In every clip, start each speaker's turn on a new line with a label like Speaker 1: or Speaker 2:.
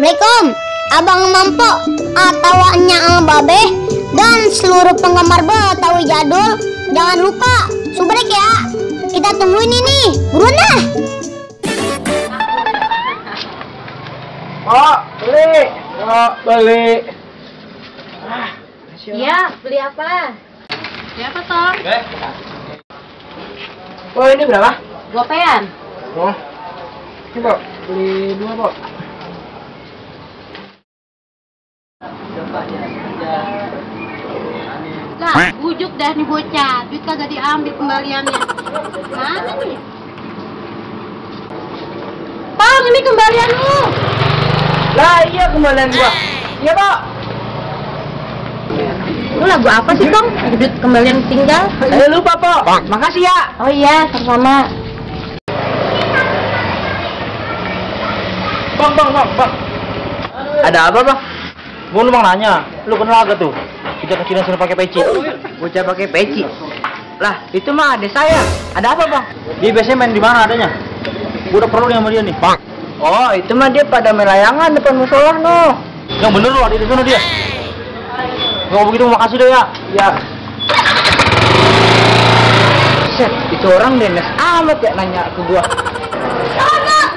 Speaker 1: Assalamualaikum, Abang Mampo atau Nya Babe dan seluruh penggemar Betawi jadul. Jangan lupa subrek ya. Kita tungguin ini, buruan dah.
Speaker 2: Oh, beli. Oh, beli.
Speaker 3: Iya, beli apa? Beli apa, Tom?
Speaker 2: Oh, ini berapa?
Speaker 3: Gopean.
Speaker 2: Oh, ini Pak, beli 2 Pak.
Speaker 3: Lah, ujuk dah nih bocah. Duit kagak diambil kembaliannya. Mana nih? Tom, ini kembalian lu.
Speaker 2: Lah, iya kembalian gua. Iya, Pak.
Speaker 3: Lu lagu apa sih, Tom? Duit kembalian tinggal.
Speaker 2: Lupa, Pak. Makasih ya.
Speaker 3: Oh iya, sama-sama.
Speaker 2: Bang. Ada apa, Bang? Gua numpang nanya, lu kenal gak tuh? Kita kecilin suruh pakai peci. Bocah pakai peci. Lah, itu mah adek saya. Ada apa, Bang? Dia biasanya main di mana adanya? Gua udah perlu nih sama dia nih. Bang. Oh, itu mah dia pada melayangan depan musola no. Yang bener lu ada di sana dia. Kalau begitu makasih deh ya. Ya. Set, itu orang denes amat ya nanya ke gua.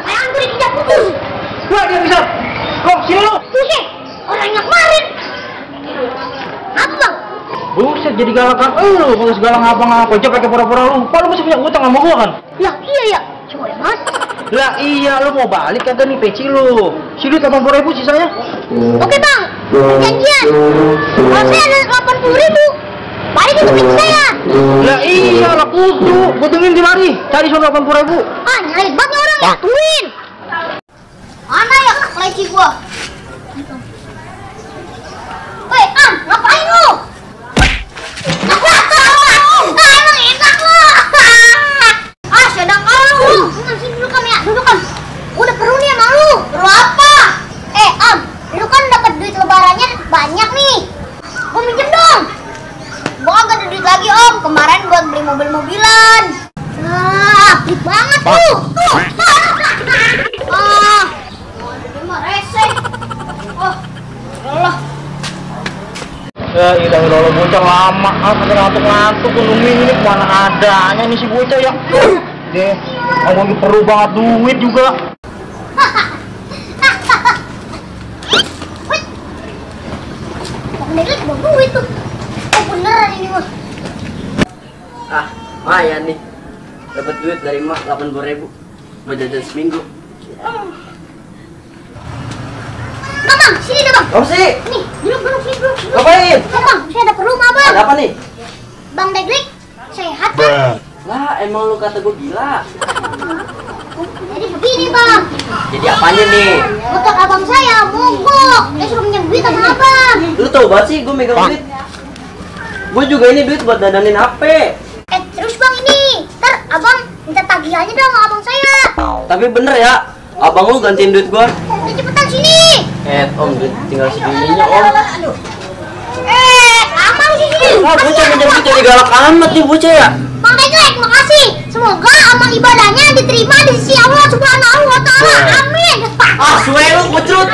Speaker 1: Ayang gue tidak putus.
Speaker 2: Wah, dia bisa. Kok sini lu?
Speaker 1: Buset, orangnya kemarin. Apa bang?
Speaker 2: Buset, jadi galakan lu, pakai segala ngapa-ngapa aja pakai pura-pura lupa. Lu masih punya utang sama gua kan?
Speaker 1: Ya iya ya, coba ya mas.
Speaker 2: Lah iya, lu mau balik kagak nih peci lu? Si duit 80.000 sisanya.
Speaker 1: Oke bang, janjian. Kalau saya ada 80.000, balik itu peci saya.
Speaker 2: Lah iya, lah kudu. Gua tungguin di mari. Cari sono 80.000.
Speaker 1: Ah, nyari banget orang ya, tungguin. Mana ya leci gua? Woi, ngapain lu? Emang enak lu. Sedang lu. Sini dulu kan ya, duduk. Udah perlu nih sama lu. Perlu apa? Lu kan dapat duit lebarannya banyak nih. Gua minjem dong. Gua agak ada duit lagi om. Kemarin buat beli mobil-mobilan. Aplik banget lu. Reseh. Allah.
Speaker 2: Ya ilah bocah lama, sampai ngantuk nungguin ini kemana adanya nih si bocah ya. Deh, aku lagi perlu banget duit juga.
Speaker 1: Bener ada duit tuh. Oh beneran ini mas.
Speaker 4: Lumayan nih. Dapat duit dari emak 80.000 buat jajan seminggu.
Speaker 1: Bang, sini deh bang.
Speaker 4: Kamu sih?
Speaker 1: Nih, duduk sini dulu.
Speaker 4: Ngapain?
Speaker 1: Bang, saya ada perlu sama abang.
Speaker 4: Ada apa nih?
Speaker 1: Bang Deglik, sehat kan?
Speaker 4: Lah, emang lu kata gue gila.
Speaker 1: Jadi begini bang.
Speaker 4: Jadi apanya nih?
Speaker 1: Otak abang saya mogok. Dia suruh minjem duit sama abang.
Speaker 4: Lu tau banget sih gue megang duit. Gue juga ini duit buat dandanin HP.
Speaker 1: Terus bang ini, ntar abang minta tagihannya dong sama abang saya.
Speaker 4: Tapi bener ya, abang lu gantiin duit gue.
Speaker 1: Udah cepetan sini.
Speaker 4: Om, duit tinggal segininya om.
Speaker 1: Aman sih sini.
Speaker 4: Wah, bocah minjem duit jadi galak amat nih bocah ya.
Speaker 1: Bang Deglik, makasih. Semoga amal ibadahnya diterima di sisi Allah Subhanahu wa Ta'ala. Amin.
Speaker 4: Suwe lu kucut.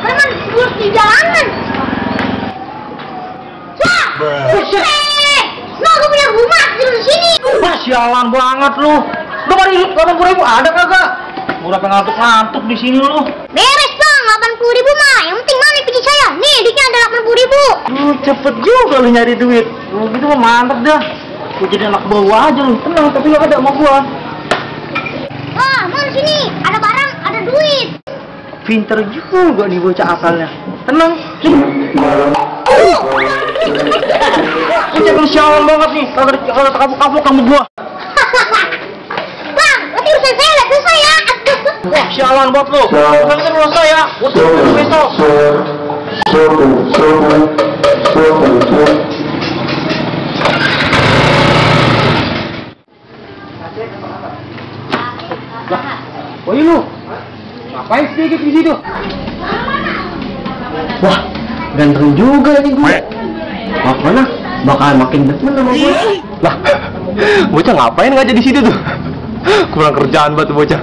Speaker 1: Memang buruk di jalanan. Lo gak punya rumah tidur di sini.
Speaker 2: Wah, sialan banget lu. Lu mari 80.000 ada kagak? Udah pengen ngantuk di sini lu.
Speaker 1: Beres bang, 80.000 mah. Yang penting mana peci saya. Nih, duitnya ada 80.000.
Speaker 2: Lu cepet juga lu nyari duit. Lu gitu mah mantep dah. Gua jadi anak bawah aja lu. Tenang, tapi lu ada sama gua.
Speaker 1: Mana sini? Ada barang, ada duit.
Speaker 2: Pinter juga nih bocah akalnya. Tenang. Bocah lu sialan banget nih. Kalau kapok kamu gua.
Speaker 1: Bang, nanti urusan saya udah selesai ya.
Speaker 2: Wah, sialan banget lu. Bukan urusan saya. Gua tunggu besok. Woi lu, ngapain sedikit di situ? Wah, ganteng juga nih gue. Markona bakal makin demen sama gue.
Speaker 5: Lah, bocah ngapain ngajak di situ tuh? Kurang kerjaan banget tuh bocah.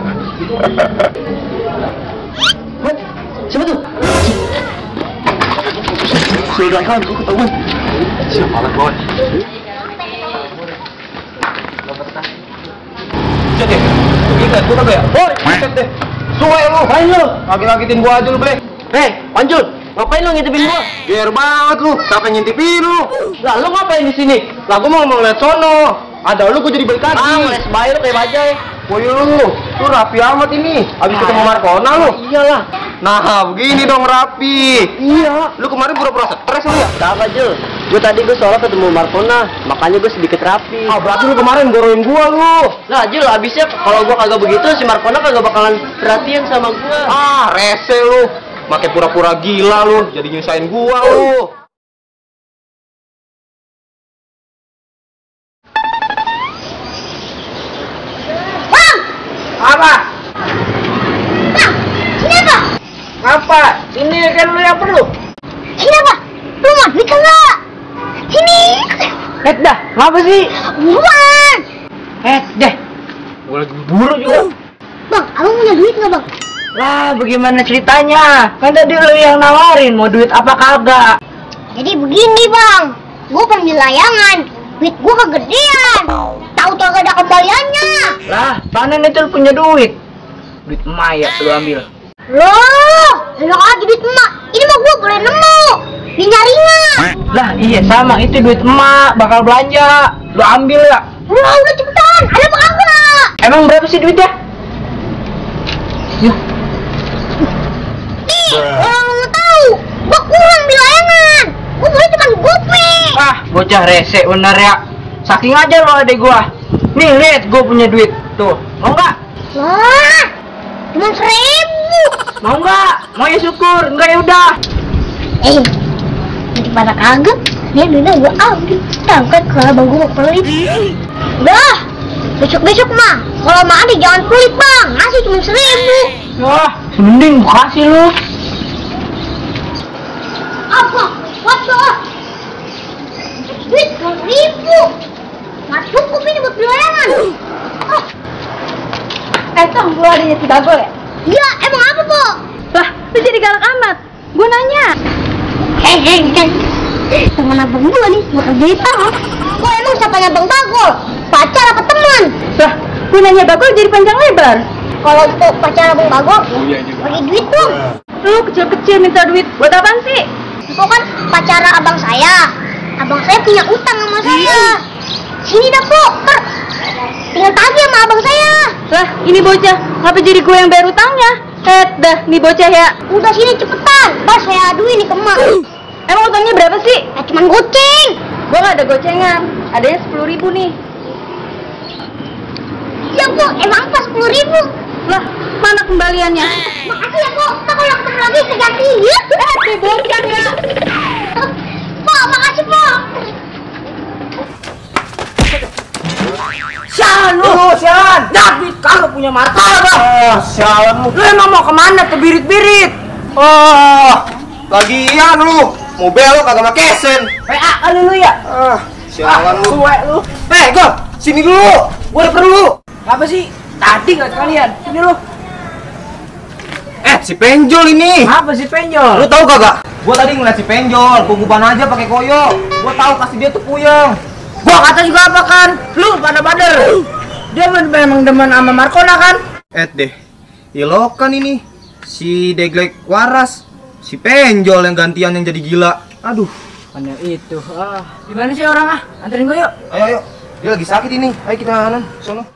Speaker 2: What? Siapa tuh?
Speaker 5: Sudah kan, gue ketahuan. Siapa lah bos? Cek deh, ingat gue kagak ya? Oh, cek deh. Suwe lu, main lu. Lagi-lagitin gua aja lu, Ble.
Speaker 2: Panjul, ngapain lu ngintipin gua?
Speaker 5: Ger banget lu, siapa yang ngintipin lu?
Speaker 2: Lah lu ngapain di sini?
Speaker 5: Lah gua mau ngeliat sono. Ada lu gua jadi balik lagi.
Speaker 2: Les bayar kayak bajai.
Speaker 5: Woi lu rapi amat ini. Abis ketemu Markona lu.
Speaker 2: Iyalah.
Speaker 5: Nah, begini dong rapi.
Speaker 2: Iya.
Speaker 5: Lu kemarin pura-pura stres lu ya?
Speaker 2: Kagak Jul. Gue tadi soalnya ketemu Markona, makanya gue sedikit rapi.
Speaker 5: Ah, berarti lu kemarin goroin gua lu.
Speaker 2: Nah Jul, abisnya kalau gua kagak begitu, si Markona kagak bakalan perhatian sama gua.
Speaker 5: Ah, rese lu. Makin pura-pura gila lu, jadi nyusahin gua lu.
Speaker 1: Bang!
Speaker 5: Apa?
Speaker 1: Bang! Sini apa?
Speaker 5: Apa? Ini kan lu yang perlu.
Speaker 1: Sini apa? Lu mau duit kagak? Sini!
Speaker 2: Dah, ngapa sih?
Speaker 1: Buruan!
Speaker 2: Deh. Gua lagi buru juga.
Speaker 1: Bang, abang punya duit nggak bang?
Speaker 2: Lah, bagaimana ceritanya? Kan tadi lu yang nawarin mau duit apa kagak?
Speaker 1: Jadi begini bang, gue pengen layangan, duit gue kegedean, tahu-tahu gak ada kembaliannya.
Speaker 2: Lah, mana itu lu punya duit? Duit emak ya, lu ambil.
Speaker 1: Loh, enak aja duit emak, ini mah gue boleh nemu, dinyarinya.
Speaker 2: Lah, iya sama, itu duit emak, bakal belanja. Lu ambil ya.
Speaker 1: Wah, udah cepetan, ada apa kagak?
Speaker 2: Emang berapa sih duitnya? Yuk.
Speaker 1: Nih, orang mau tahu, gue kurang di layangan, gue boleh cuma gope.
Speaker 2: Ah, bocah rese bener ya. Saking aja lo adek gua. Nih, lihat gua punya duit. Tuh, mau nggak?
Speaker 1: Wah, cuma 1.000.
Speaker 2: Mau nggak? Mau ya syukur, enggak ya udah.
Speaker 1: Daripada kagak, dia duitnya gue ambil, tangkat ke abang gue mau pelit. Udah, besok-besok mah, kalau mah ada jangan pelit bang, ngasih cuma 1.000.
Speaker 2: Wah, mending gua kasih lu.
Speaker 1: Apa? What? Duit 1.000. Nggak cukup ini buat beli layangan.
Speaker 3: Tong, lu adanya si Bagol ya?
Speaker 1: Ya, emang apa kok?
Speaker 3: Lah, lu jadi galak amat. Gua nanya.
Speaker 1: Temen abang gue nih, mau kerjain apa? Kok emang siapanya bang Bagol? Pacar apa teman?
Speaker 3: Lah, gua nanya Bagol jadi panjang lebar.
Speaker 1: Kalau itu pacar abang Bagol, bagi duit dong.
Speaker 3: Lu kecil-kecil minta duit buat apaan sih?
Speaker 1: Itu kan pacar abang saya. Abang saya punya utang sama saya. Sini dah po, tinggal tagih sama abang saya.
Speaker 3: Lah, ini bocah, ngapa jadi gue yang bayar utangnya? Dah, nih bocah ya.
Speaker 1: Udah sini cepetan, ntar saya aduin nih ke emak.
Speaker 3: Emang utangnya berapa sih?
Speaker 1: Cuman goceng.
Speaker 3: Gua nggak ada gocengan, adanya 10.000 nih.
Speaker 1: Ya po, emang pas 10.000.
Speaker 3: Lah, mana kembaliannya?
Speaker 1: Makasih ya po, ntar kalau ketemu lagi saya ganti ya.
Speaker 3: Nih bocah ya.
Speaker 1: Po, makasih po.
Speaker 2: Sialan lu, sialan. David kagak punya martabak.
Speaker 5: Sialan lu.
Speaker 2: Lu emang mau kemana ke birit-birit?
Speaker 5: Lagian lu. Mau belok kagak pakai sen.
Speaker 2: PA kali lu ya?
Speaker 5: Sialan lu.
Speaker 2: Suwe lu.
Speaker 5: Gol, sini dulu. Gua ada perlu.
Speaker 2: Apa sih? Tadi nggak sekalian. Ini lu.
Speaker 5: Si penjol ini.
Speaker 2: Apa sih penjol?
Speaker 5: Lu tahu kagak? Gua tadi ngeliat si penjol, kukuban aja pakai koyo. Gua tahu kasih dia tuh puyeng.
Speaker 2: Gua kata juga apa kan? Lu pada bader. Dia memang demen sama Markona kan?
Speaker 5: Deh. Ilokan ini. Si Deglek waras. Si penjol yang gantian yang jadi gila. Aduh.
Speaker 2: Mana itu? Gimana sih orang ah? Anterin gua yuk.
Speaker 5: Ayo. Dia lagi sakit ini. Ayo kita anan sono.